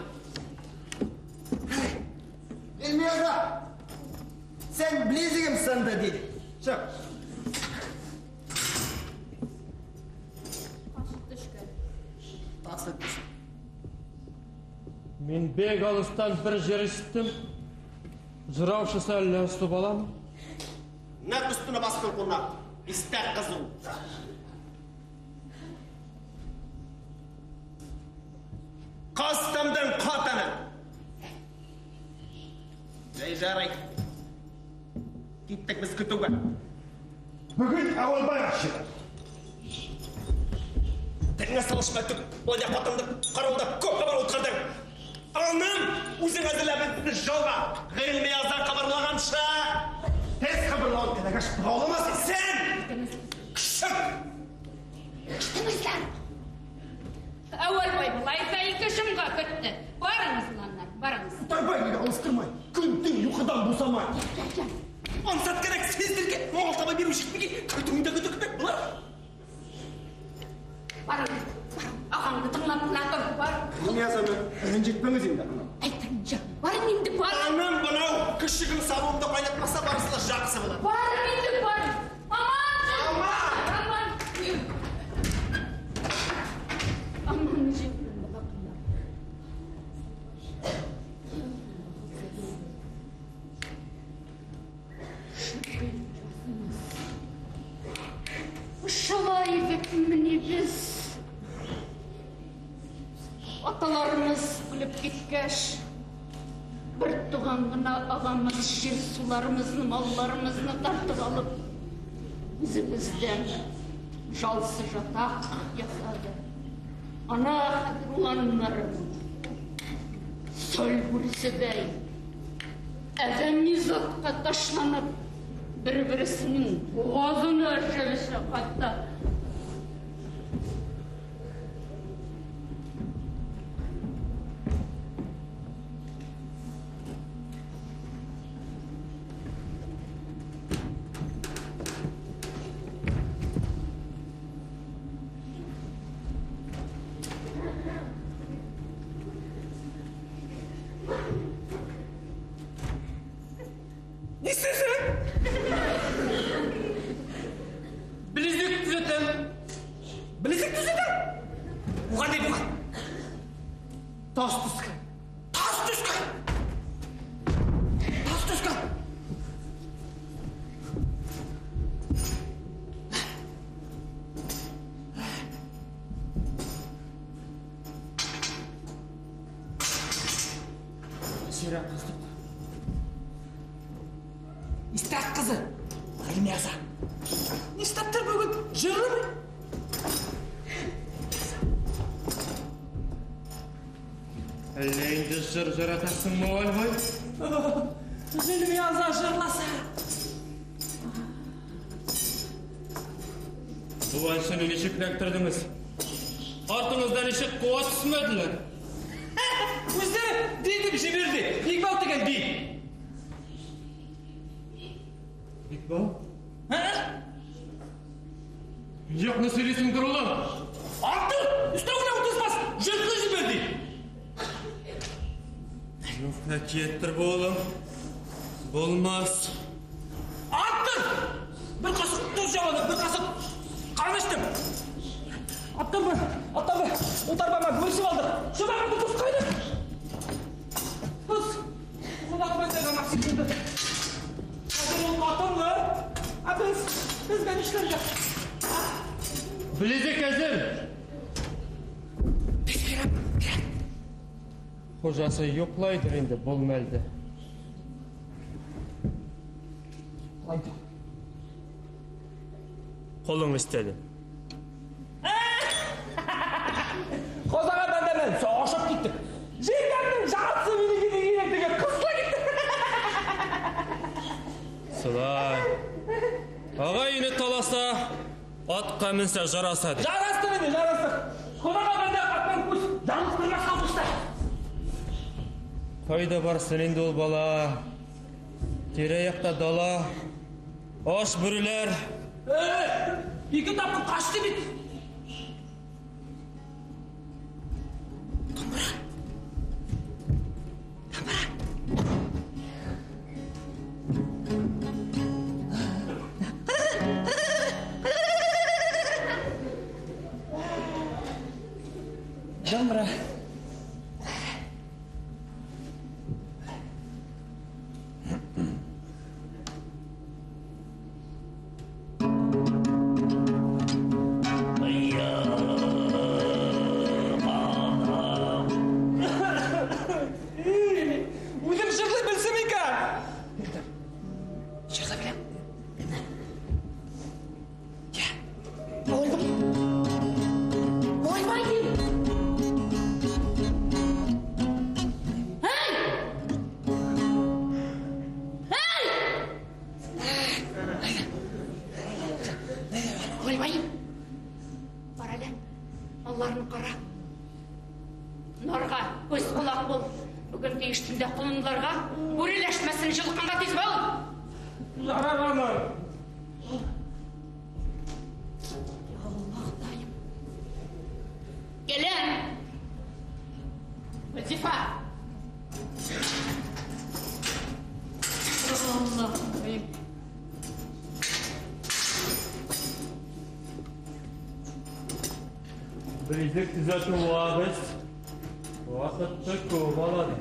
Эльмира, сен білезігім сынды дейді. Шық. Тасып төшкән. Тасып төшкән. Мин бик алыҫтан бер жыр ишеттем. Жыраушысы әллә осто баламы? Нәҡ өҫтөнә баҫтың ҡунаҡ. Иҫтәк ҡыҙыу. Ҡастымдың ҡатыны. Эй, жарай. Киттек беҙ көтөүгә. Бөгөн Әүәлбай ашыға. Телеңә салышма түк. Былай ҡатынды ҡарауылда күп ҡабар үткәрҙең. Аным үҙең әҙерләп бөттө жолға. Ғилмияза ҡабарлағанса. Тез ҡабарлауын теләгәс бығауламаҫ. Сен! Көсөк! Көстөңөҙҙәр! Әүәлбай былай ҙа ике шымға көттө. Барығыҙ, уландар, барығыҙ. Утарбай мине алыштырмай. Көн-төн йоҡодан бушамай. Ансат кәрәк һеҙҙәргә мал таба биреү етмәгән. Көтөүҙә көтөк тә былар. Барығыҙ, ағаңды тыңлап ҡына тор, бар. Ғилмиязаны рәнйетмәгеҙ инде. Әйтәм, барың инде, бар. Аным бынау көсөгөң сабынды ҡайнатмаһа, барыһы ла яҡшы була. Барың инде, бар. Аман! Аман! Аман жеттем, балаҡайым. Шулай бит беҙ. Аталарымыҙ үлеп киткәс, бер туған ғына ағамыҙ ер суларымыҙны, малларымыҙны тартып алып, үҙебеҙҙән жалсы жатаҡ яһаны. Ана хәҙер уланнарым сөл бүресеҙәй әҙәми затҡа ташланып, бер-береһенең боғаҙына шәлешә хатта. Белезек төҙәтәм. Нәсирә кыздык. Истәк кызы. Гыйльмияза. Нишләптер бүген җырлымый? Әллә инде җыр җыратасыңмы, Вальбай? Гыйльмияза җырласа. Бу әншене ничек эләктердегез? Артыңыздан ничек куа төшмәделәр? Үзләре ди дип җибәрде. Бикбау дигән би. Бикбау? Юкны сөйлисеңдер, улым. Артык! Өстәвенә утызмас җыркы җибәрде. Юк, әкияттер бу, улым. Булмас. Артык! Бер кашык тоз яладым, бер кашык кан эчтем. Аттым, аттым, утарбама бөлешеп алдык. Шуна тоз кайда? Тоз. Кунак бәндәгә насыйп булды. Хәзер ул катынлы. Ә без, безгә нишләргә? Белезек әзер. Хуҗасы йоклайдыр инде бу мәлдә. Йоклайды. Кулың истәде. Хозага бәндәмен сагышып киттек. Җиңгәмнең жартысы минеке дигән теге кысыла китте. Сылай. Агай-эне таласа, атка менсә жараса ди. Жарасты инде, жарасты. Хозага бәндә атның күз ялгыз күрмәс калдышты. Кайда барсын инде ул бала? Тирә-якта дала, аш бүреләр. Ике тапкыр качты бит. Домбра. Үзем җырлый белсем икән. Җырлый беләм. Ойбай дим. Эй! Эй! Ойбай! Бар әле, малларны кара. Нарга күз колак бул. Бүген тиештендә колынларга бүреләшмәсен җылкыңга тиз бул. Ярар, анам. Аллаһтайым. Килен! Вазифа! Аллаһтайым. Белезек төзәтү вагыз. Вакытты күп алады.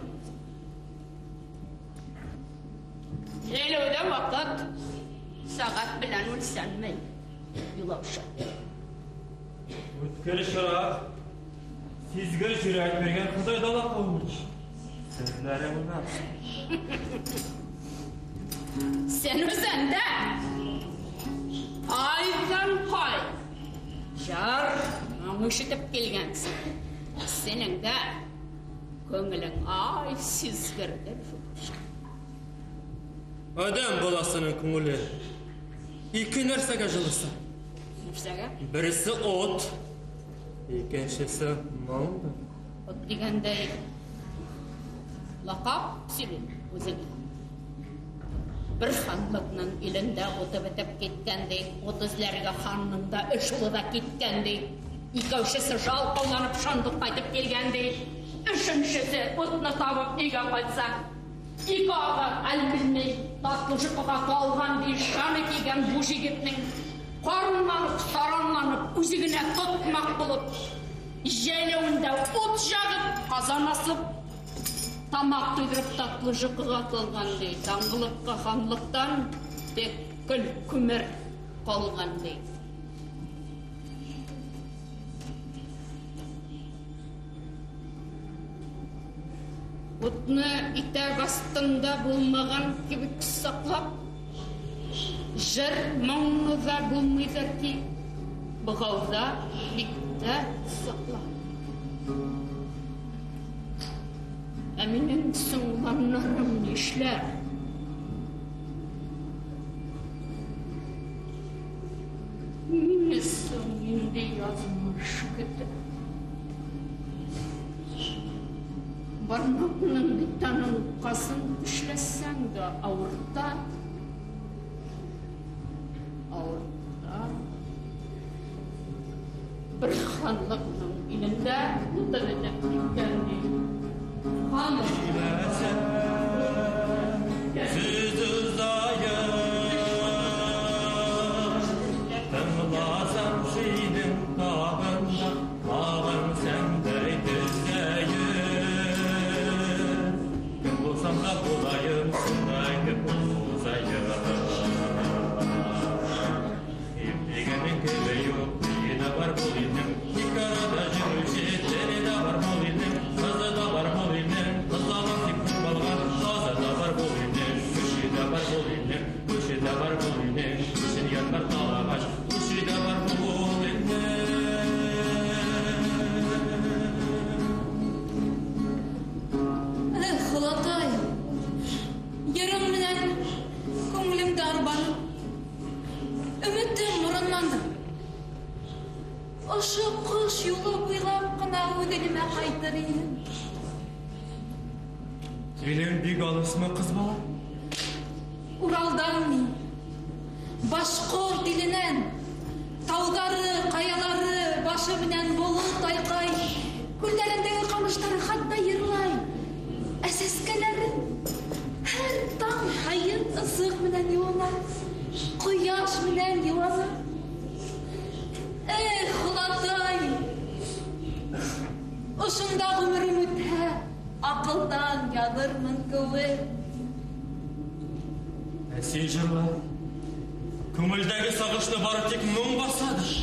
Җәйләүдә вакыт сәгать белән үлчәнмәй. Юлаучы. Үткер чырак, сизгер йөрәк биргән Ходай дала кылмыш. Сүзләре уйнар. Син үзең дә айдан кай җыр моң ишетеп килгәнсең. Синең дә күңелең ай сизгердер. Адәм баласының күңеле ике нәрсәгә җылыса. Нәрсәгә? Берсе ут, икенчесе моң. Ут дигәндәй лакап сөйли үзеңә. Бер ханлыкның илендә уты бетеп киткән ди, ут эзләргә ханның да өч улы да киткән ди. Икәүчесе жалкауланып шундук кайтып килгән ди. Өченчесе утны табып өйгә кайтса, ике ага хәл белмәй, татлы йокыга талган ди, шаны кигән бу егетнең карынланып, саранланып, үзе генә тотмак булып, җәйләвендә ут ягып, казан асып, тамак туйдырып татлы йокыга талган ди. Таңгылыкка ханлыктан тик көл күмер калган ди. Утны итәк астында булмаған кебек саҡлап, жыр моңно да булмайҙыр ки, бығауҙа биктә саҡлап. Ә минең соңланнарым нишләр? Мине соң ниндәй яҙмыш көтә? Бармаҡның бит аның ҡасын тешләсәң дә ауырта. Ауырта. Бер ханлыҡның илендә уты бөтөп киткән ти. Ханлыҡ. Илең бик алысмы, ҡыҙ бала? Уралдан мин. Башҡорт иленән. Тауҙары, ҡаялары, башы менән болот айҡай. Күлдәрендәге ҡамыштары хатта йырлай. Ә сәскәләре һәр таң һайын ысыҡ менән йыуана, ҡояш менән йыуана. Эх, олатай! Ошонда ғүмерем үтһә, аҡылдан яҙырмын кеүек. Ә син жырла. Күңелдәге сағышны бары тик моң баҫадыр.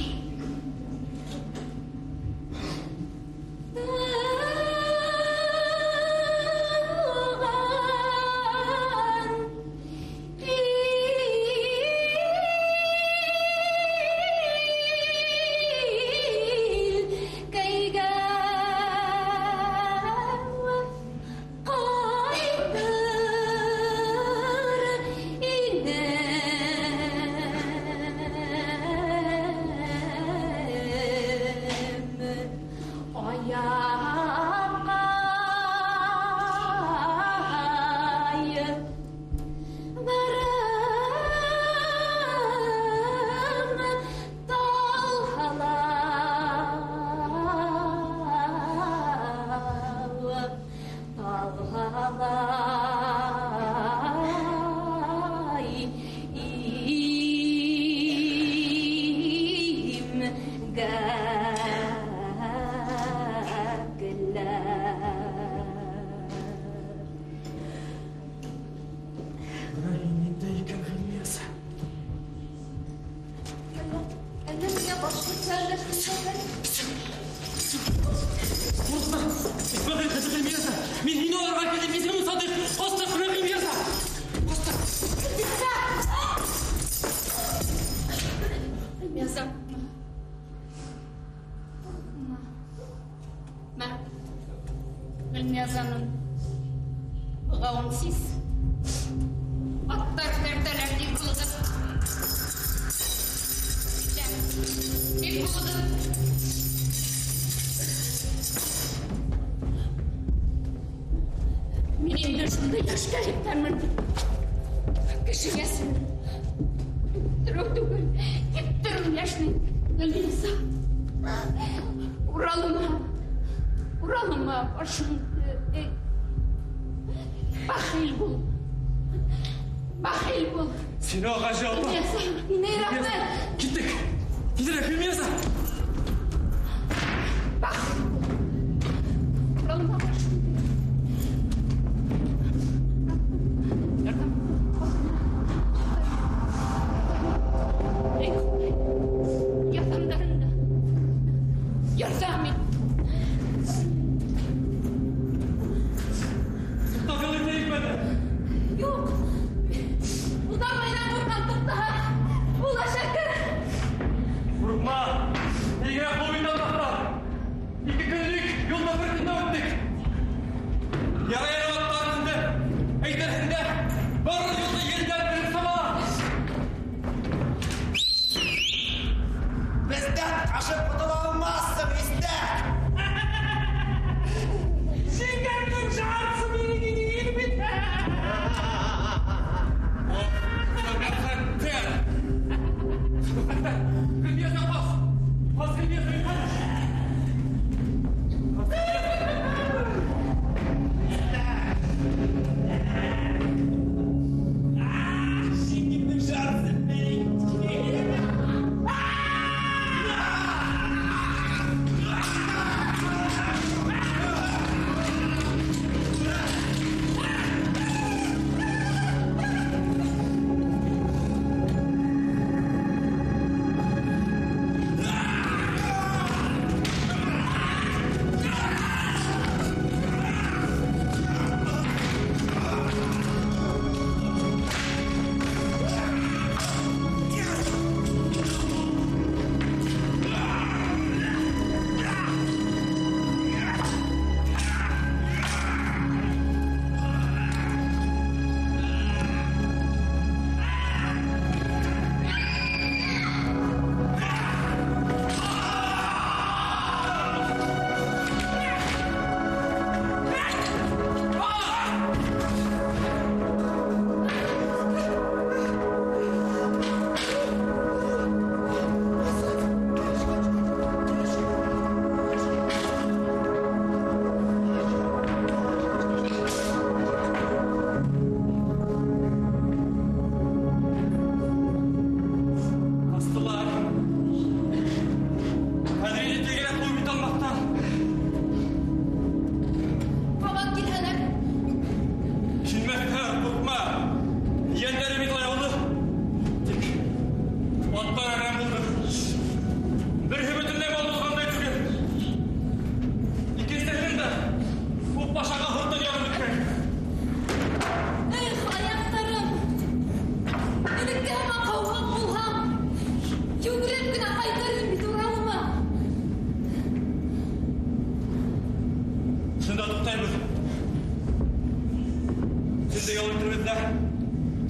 төндә ял итербеҙ ҙә,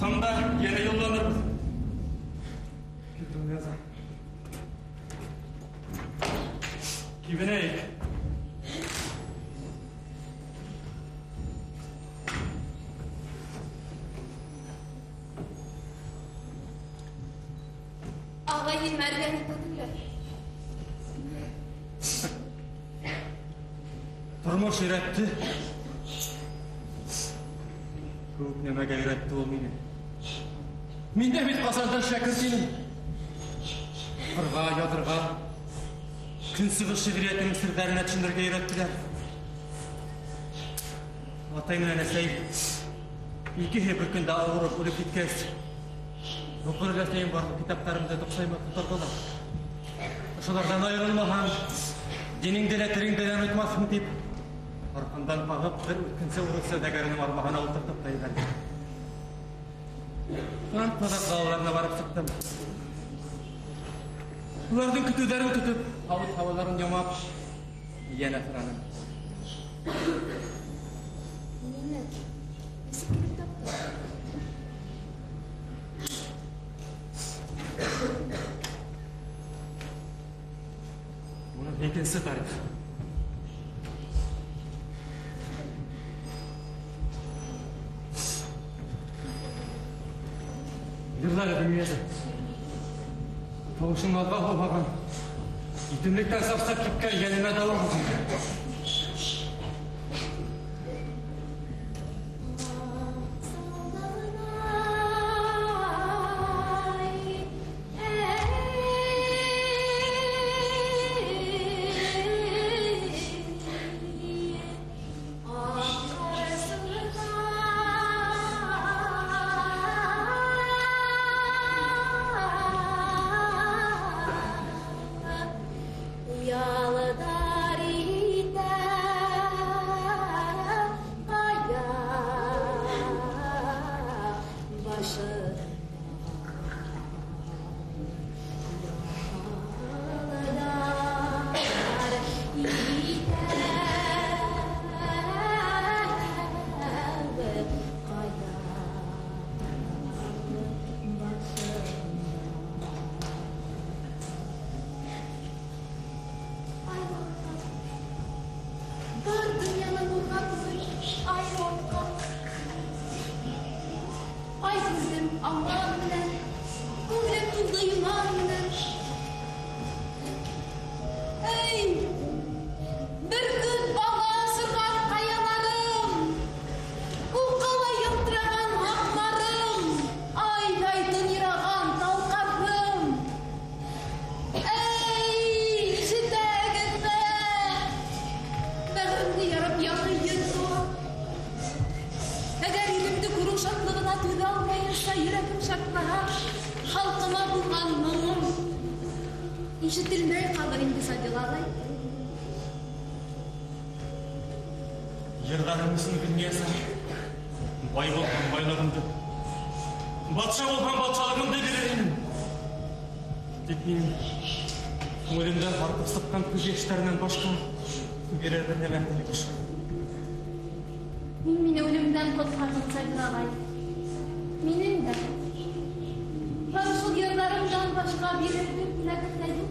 таңда йәнә юлланырбыҙ. Кибенәйек. Ағай, һин мәргән түгел. Тормош өйрәтте. Күп нәмәгә өйрәтте ул мине. Мин дә бит ҡасандыр шәкерт инем. Уҡырға, яҙырға, көнсығыш шиғриәтенең серҙәренә төшөнөргә өйрәттеләр. Атай менән әсәй икеһе бер көндә ауырып үлеп киткәс, уҡыр өләсәйем барлыҡ китаптарымды тоҡсайма тултырҙылар. Ошоларҙан айырылмаһаң, динеңде лә телеңде лә онотмаҫһың тип, арҡандан ҡағып, бер үткенсе урыҫ сауҙагәренең арбаһына ултыртып та ебәрҙе. Унан ҡаҙаҡ ҡалаларына барып сыҡтым. Уларҙың көтөүҙәрен көтөп, һауыт-һабаларын ямап, йәнә һораным. Мине нисек килеп таптың? Уның икенсе тарих. Йырҙар донъяһы. Тауышың алға һауһаған, етімлектән сапсап кипкән йәнемә дауа булған. Ишетелмәй ҡалыр инде, Сабил ағай. Йырҙарым өсөн Гөлниәзә, бай булһам байлығымды, батша булһам батшалығымды бирер инем. Тик минең күңелемдән һарҡып сыҡҡан күҙ йәштәренән башҡа бирер бер нәмәм дә юҡ. Һин мине үлемдән ҡотҡарҙың, Сабил ағай. Минең дә бар шул йырҙарымдан башҡа бирер бер теләгем дә юҡ.